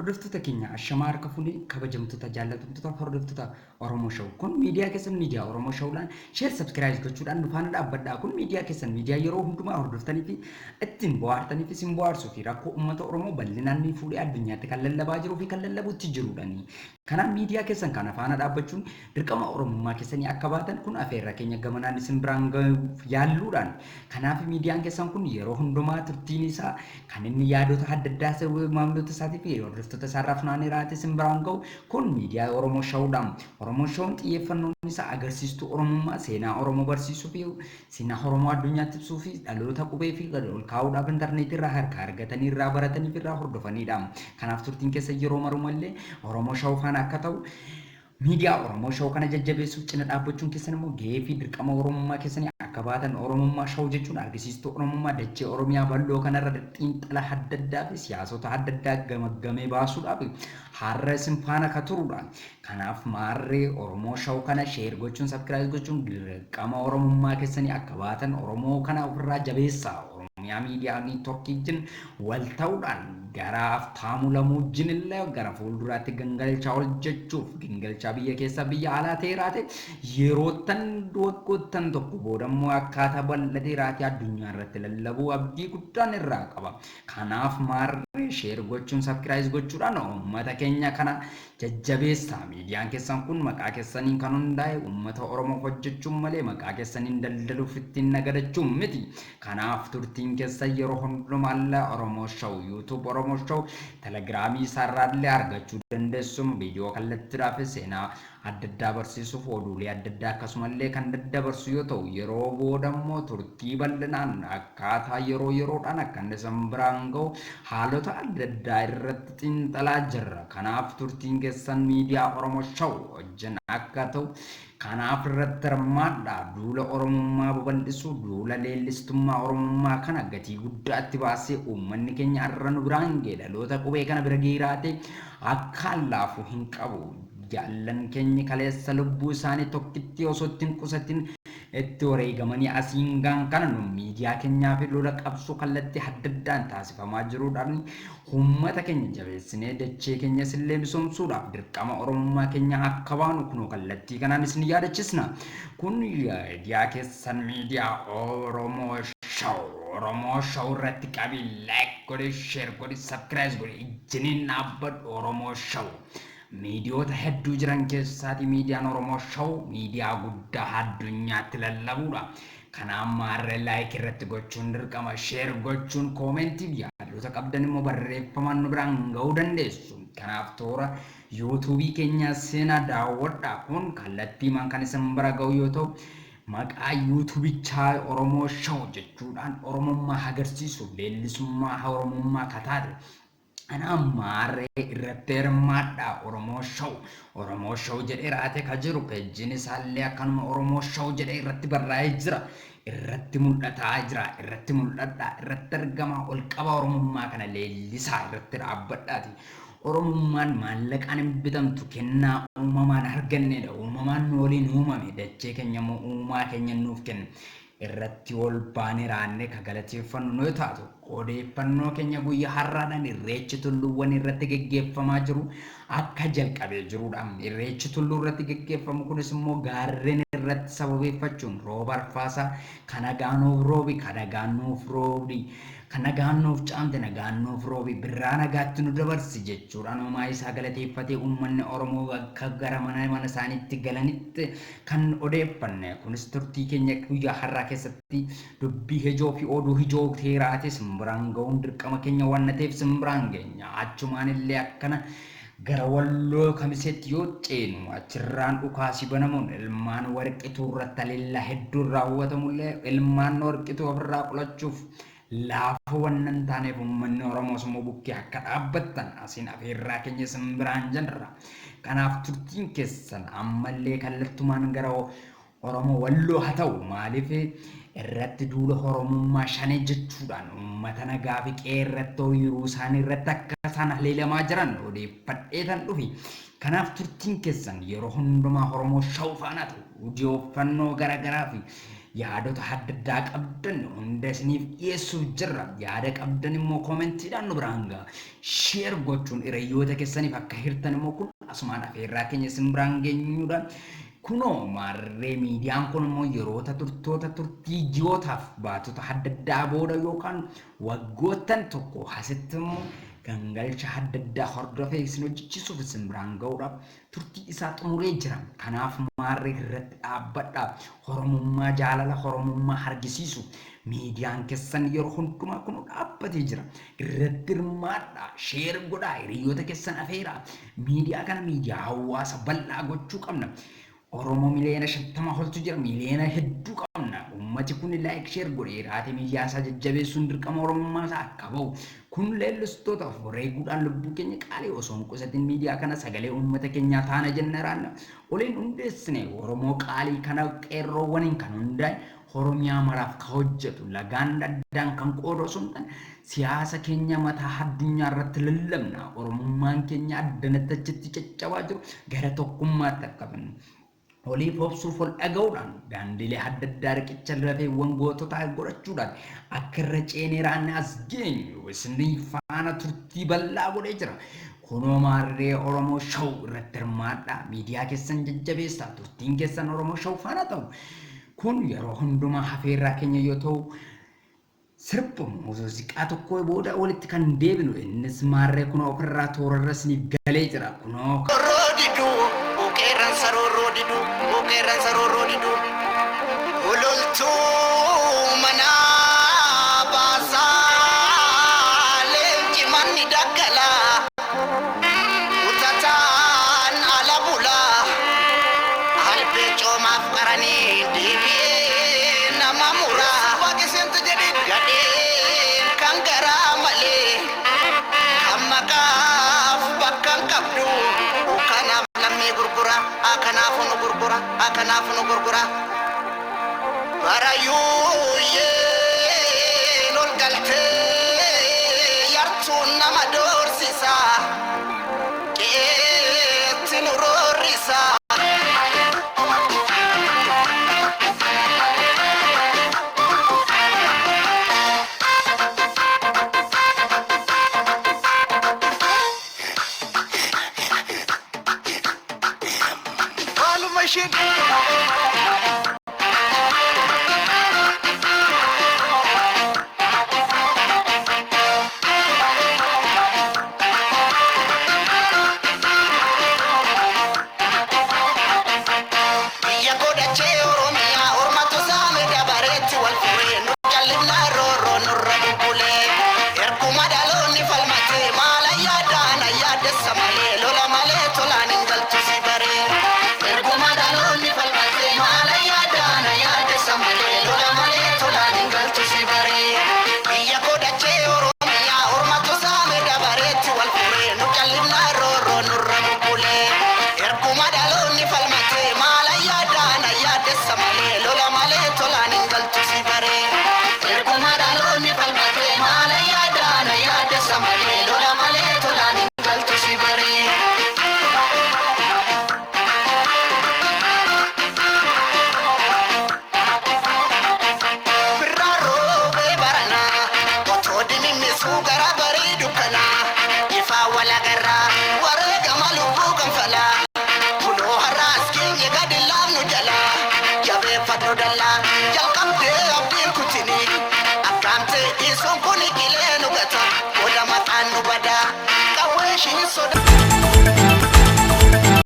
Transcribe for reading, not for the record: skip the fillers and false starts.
Hordoftoota keenya ashamaa harka fuunee, kabajamtoota, jaallatamtoota hordoftoota Oromoo Show. Kun miidiyaa keessan, miidiyaa Oromoo Showdhaan share, subscribe gochuudhaan nu faana dhaabbadhaa. Kun miidiyaa keessan, miidiyaa yeroo hundumaa hordoftanii fi ittiin bohaartanii fi isin bohaarsuu fi rakkoo uummata Oromoo bal'inaan ni fuudhee addunyaatti kan lallabaa jiruu fi kan lallabuutti jirudhani. Kanaaf miidiyaa keessan kana faana dhaabbachuun dirqama Oromummaa keessanii akka baatan kun afeerra keenya gamanaan isin biraan gahuuf yaalluudhaan. Kanaaf miidiyaan keessan kun yeroo hundumaa turtiin isaa kan inni yaadota adda addaa maamiloota isaatii fi hordoftoota isaarraa funaanee raatee isin biraan gahu kun miidiyaa Oromoo Showdha. Oromoo Shown xiyyeeffannoon isaa agarsiistuu Oromummaa, seenaa Oromoo barsiisuu fi seenaa Oromoo addunyaatti ibsuu fi dhaloota qubee fi ol kaa'uudhaaf intarneetii irraa harka argatanii irraa baratanii fi irraa hordofanidha. Kanaaf turtiin keessa yeroo marumallee Oromoo Show faana akka ta'u, miidiyaa Oromoo Show kana jajjabeessuuf cina dhaabbachuun keessan immoo gahee fi dirqama Oromummaa keessanii akka baatan. Oromummaa Show jechuun argisiistuu Oromummaa dachee Oromiyaa bal'oo kanarra xiinxala adda addaa fi siyaasota adda addaa gamaggamee baasuudhaaf har'a isin faana ka turudha. Kanaaf maarree Oromoo Show kana share gochuun, subscribe gochuun dirqama Oromummaa keessanii akka baatan Oromoo kana ofirraa jabeessaa. Oromiyaa Miidiyaa Niitworkii wajjin wal ta'uudhaan gara Haftaamuu Lamuu wajjin illee gara fuulduraatti gangalchaa hojjechuuf, gangalchaa biyya keessaa biyya alaa ta'ee raate yeroottan waggoottan tokko booda immoo akkaataa bal'atee raatee addunyaa irratti lallabuu abdii guddaan irraa qaba. Kanaaf maarree share gochuun, subscribe gochuudhaan uummata keenya kana jajjabeessaa. Miidiyaan keessan kun maqaa keessaniin kan hundaa'e uummata Oromoo hojjechuun malee maqaa keessaniin daldaluuf ittiin nagadachuun miti. Kanaaf turtiin keessan yeroo hundumaallee Oromoo Show, YouTube Oromoo Show, Telegiraamii isaarraallee argachuu dandeessu. Viidiyoo kallattiidhaa fi seenaa adda addaa barsiisuuf oduulee adda addaa akkasumallee kan daddabarsu yoo ta'u, yeroo booda immoo turtii bal'inaan akkaataa yeroo yeroodhaan akka inni isin biraan ga'u haalota adda addaa irratti xiinxalaa jirra. Kanaaf turtiin keessan miidiyaa Oromoo Show wajjin akka ta'u kanaaf irratti hirmaadhaa. Duula Oromummaa babal'isuu, duula leellistummaa Oromummaa kana gatii guddaatti baasee uummanni keenya har'a nu biraan ga'e, dhaloota qubee kana bira geeraate akkaan laafu hin qabu. Jaallan keenyi kaleessa lubbuu isaanii tokkittii osoo itti hin qusatin itti wareegamanii asiin gaan kana nu miidiyaa keenyaa fi lola qabsoo kallattii adda addaan taasifamaa jiruudhaan uummata keenya jabeessinee dachee keenyas illee misoomsuudhaaf dirqama Oromummaa keenya akka baanu kunoo kallattii kanaan isin yaadachisna. Kun miidiyaa keessan, miidiyaa Oromoo Show. Oromoo Show irratti qabii like godhi, share godhi, subscribe godhi, ijjiniin dhaabbadhu. Oromoo Show. Miidiyoota hedduu jiran keessaati miidiyaan Oromoo Show miidiyaa guddaa addunyaatti lallabuudha. Kanaaf maarree like irratti gochuun dirqama, share gochuun, koomentii fi yaadota qabdan immoo barreeffamaan nu biraan ga'uu dandeessu. Kanaaf toora yuutuubii keenyaa seenaa daawwadhaa. Kun kallattiimaan kan isin bira ga'u yoo ta'u, maqaa yuutuubichaa Oromoo Show jechuudhaan Oromummaa agarsiisuuf leellisummaa Oromummaa kataate. Kanaaf maarree irratti hirmaadhaa. Oromoo Show, Oromoo Show jedhee raate ka jiru, peejjiin isaallee akkanuma Oromoo Show jedhee irratti barraa'ee jira. Irratti mul'ataa jira. Irratti mul'adhaa. Irratti argamaa, ol qaba, Oromummaa kana leellisaa, irratti dhaabbadhaati. Oromummaan maallaqaan hin bitamtu, kennaa uumamaan argannedha. Uumamaan nu waliin uumame, dachee keenya immoo uumaa keenya nuuf kenne. Irratti ol baanee raannee ka galateeffannu nu taatu. Odeeffannoo keenya guyyaa har'aadhaan Irreechi tulluuwwan irratti geggeeffamaa jiru akka jalqabee jirudha. Irreechi tulluu irratti geggeeffamu kunis immoo gaarreen irratti sababeeffachuun rooba arfaasaa kan nagaa nuuf roobi, kan nagaa nuuf roobi, kan nagaan nuuf caamte, nagaan nuuf roobi, birraa nagaatti nu dabarsi jechuudhaan uumaa isaa galateeffatee uummanni Oromoo akka gara mana mana isaaniitti galanitti kan odeeffanne. Kunis turtii keenya guyyaa har'aa keessatti dubbii hijoo fi oduu hijoo teeraate simbiraan ga'uun dirqama keenya waan ta'eef simbiraan geenya. Achumaan illee akkana gara Walloo Kamiseetti yoo ceenu, achirraan dhukaasii banamuun ilmaan Warqituu irratti haleellaa hedduun raawwatamullee, ilmaan Warqituu ofirraa qolachuuf laafoo waan hin taaneef uummanni Oromoos immoo bukkee akka dhaabbattan asiin afeerraa keenya simbiraan jenra. Kanaaf turtiin keessan ammallee kallattumaan gara Oromoo Walloo haa ta'u. Maaliif irratti duula Oromummaa shanee jechuudhaan uummata nagaa fi qe'ee irratti, ooyiruu isaanii irratti akka isaan haleelamaa jiran odeeffadheetan dhufi. Kanaaf turtiin keessan yeroo hundumaa Oromoo Show faana ta'u. Odeeffannoo garaagaraa fi Yaadota adda addaa qabdan hunda isiniif dhiyeessuuf jirra. Yaada qabdan immoo koomentiidhaan nu biraan ga'a. Share gochuun hiriyoota keessaniif akka hirtan immoo kun asumaan afeerraa keenya isin biraan geenyuudha. Kunoo maarree miidiyaan kun immoo yeroota turtoota turtii ji'ootaaf baatota adda addaa booda yookaan waggoottan tokko asitti immoo gangalcha adda addaa hordofee isin hojjechiisuuf isin biraan ga'uudhaaf turtii isaa xumuree jira. Kanaaf maarree irratti dhaabbadhaa. Oromummaa jaalala Oromummaa argisiisu. Miidiyaan keessan yeroo hundumaa kun dhaabbatee jira. Irratti hirmaadhaa, share godhaa, hiriyoota keessan afeeraa. Miidiyaa kana miidiyaa hawaasa bal'aa gochuu qabna. Oromoo 50 miliyoona oltu jira, miliyoona hedduu qabna. Uummati kun like share godhee raate miidiyaa isaa jajjabeessuun dirqama Oromummaa isaa akka bahu. Kun leellistootaaf wareeguudhaan lubbuu keenya qaalii osoo hin qusatin miidiyaa kana sagalee uummata keenyaa taana jenna raanna. Oliin hundeessine Oromoo qaalii kana qeerroowwaniin kan hundaa'e Oromiyaa maraaf ka hojjetu lagaan addaan kan qoodu osoo hin taane siyaasa keenya mataa addunyaa irratti lallabna. Oromummaan keenya addanatti achitti caccabaa jiru gara tokkummaatti akka finnu. Oliif obsuuf ol dhaga'uudhaan daandilee adda addaa riqicha lafeewwan goototaa godhachuudhaan akka irra ceenee raannee as geenyu isinii faana turtii bal'aa godhee jira. Kunoo maarree Oromoo Show irratti hirmaadhaa. Miidiyaa keessan jajjabeessaa. Turtiin keessan Oromoo Show faana ta'u. Kun yeroo hundumaa hafeerraa keenya yoo ta'u, sirba muuziqaa tokko booda walitti kan deebinu innis maarree kunoo ofirraa toorarra isiniif galee jira. Kunoo Roodidu, qeerransa roorroodidu, qeerransa roorroodidu. Ololtuu manaa baasaa, leenci manni daggalaa, kutataan ala bulaa, albee coomaaf qaranii deebi'ee nama muraa. Gadheen kan garaa malee, kan maqaaf bakka hin qabdu, kanaaf lammii gurgura, kanaaf nu gurgura, kanaaf nu gurgura. Barayyuu ol galtee yartuun nama doorsisa, qeetti nu roorrisa. Maaluma isheen biyya godhachee Oromiyaa ormatu saame dabareetti wal furee nu callisnaa roorroo nurra bubbulee. Erguma dhaloonni falmatee maal ayyaadaan ayyaadessa malee lola malee tolaan hin galchu si baree. Erguma dhaloonni falmatee maal ayyaadaan ayyaadessa malee lola malee tolaan hin galchu si baree. Biyya godhachee Oromiyaa ormatu saame dabareetti wal furee nu callisnaa roorroo nurra bubbulee. Erguma dhaloonni falmatee maal ayyaadaan ayyaadessa malee lola malee tolaan hin galchu si baree. Erguma dhaloonni falmatee maal ayyaadaan ayyaadessa malee lola malee tolaan hin galchu si baree. Birraa roobee baranaa otoo dimimmisuu gara barii dukkanaa ifaa walagarraa wareegama lubbuu kanfalaa kunoo har'aas keenya gadi laafnu jalaa jabeeffadhu dallaa jalqabdee abdiin kutinii akkaamtee dhiisuun kun qilee nu gata qoda maqaan nu badaa qawwee ishiin sodaa.